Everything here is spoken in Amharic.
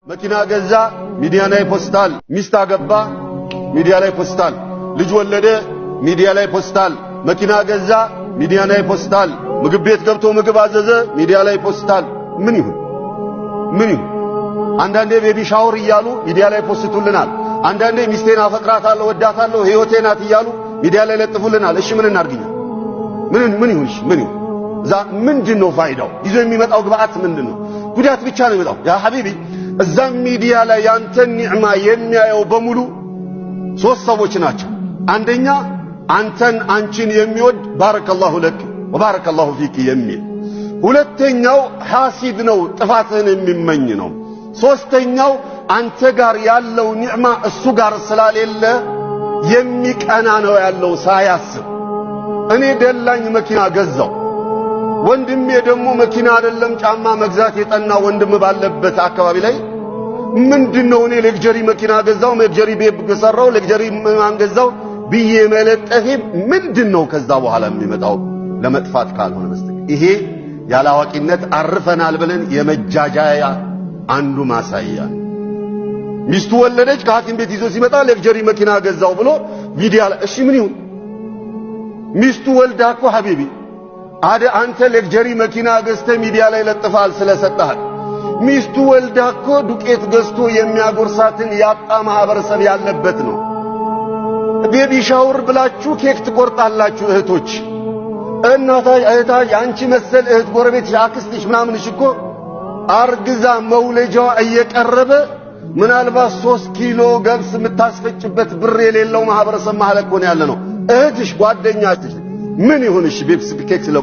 መኪና ገዛ፣ ሚዲያ ላይ ፖስታል። ሚስት አገባ፣ ሚዲያ ላይ ፖስታል። ልጅ ወለደ፣ ሚዲያ ላይ ፖስታል። መኪና ገዛ፣ ሚዲያ ላይ ፖስታል። ምግብ ቤት ገብቶ ምግብ አዘዘ፣ ሚዲያ ላይ ፖስታል። ምን ይሁን ምን ይሁን? አንዳንዴ baby shower እያሉ ሚዲያ ላይ ፖስቱልናል። አንዳንዴ ሚስቴን አፈቅራታለሁ፣ ወዳታለሁ፣ ህይወቴ ናት እያሉ ሚዲያ ላይ ለጥፉልናል። እሺ ምን እናድርግኛ? ምን ይሁን? እሺ ምን ይሁን? እዛ ምንድን ነው ፋይዳው? ይዞ የሚመጣው ግብአት ምንድን ነው? ጉዳት ብቻ ነው የሚመጣው። يا حبيبي እዛ ሚዲያ ላይ ያንተን ኒዕማ የሚያየው በሙሉ ሶስት ሰዎች ናቸው። አንደኛ አንተን አንቺን የሚወድ بارك الله لك وبارك الله فيك የሚል፣ ሁለተኛው ሐሲድ ነው፣ ጥፋትህን የሚመኝ ነው። ሶስተኛው አንተ ጋር ያለው ኒዕማ እሱ ጋር ስላሌለ የሚቀና ነው ያለው ሳያስብ። እኔ ደላኝ መኪና ገዛው፣ ወንድሜ ደግሞ መኪና አይደለም ጫማ መግዛት የጠና ወንድም ባለበት አካባቢ ላይ ምንድነው እኔ luxury መኪና ገዛው፣ luxury ቤት ሰራው፣ luxury ማን ገዛው ብዬ መለጠፌ ምንድነው ከዛ በኋላ የሚመጣው ለመጥፋት ካልሆነ በስተቀር? ይሄ ያላዋቂነት አርፈናል ብለን የመጃጃያ አንዱ ማሳያ ነው። ሚስቱ ወለደች፣ ከሐኪም ቤት ይዞ ሲመጣ luxury መኪና ገዛው ብሎ ሚዲያ ላይ እሺ ምን ይሁን? ሚስቱ ወልዳ እኮ حبيبي አደ አንተ luxury መኪና ገዝተህ ሚዲያ ላይ ለጥፋል ስለሰጠሃል። ሚስቱ ወልዳ እኮ ዱቄት ገዝቶ የሚያጎርሳትን ያጣ ማህበረሰብ ያለበት ነው። Baby shower ብላችሁ ኬክ ትቆርጣላችሁ እህቶች። እናታ እህታ አንቺ መሰል እህት ጎረቤትሽ፣ አክስትሽ ምናምንሽ እኮ አርግዛ መውለጃዋ እየቀረበ ምናልባት 3 ኪሎ ገብስ የምታስፈጭበት ብር የሌለው ማህበረሰብ መሀል እኮ ነው ያለ ነው። እህትሽ ጓደኛሽ ምን ይሁንሽ baby ኬክ ስለ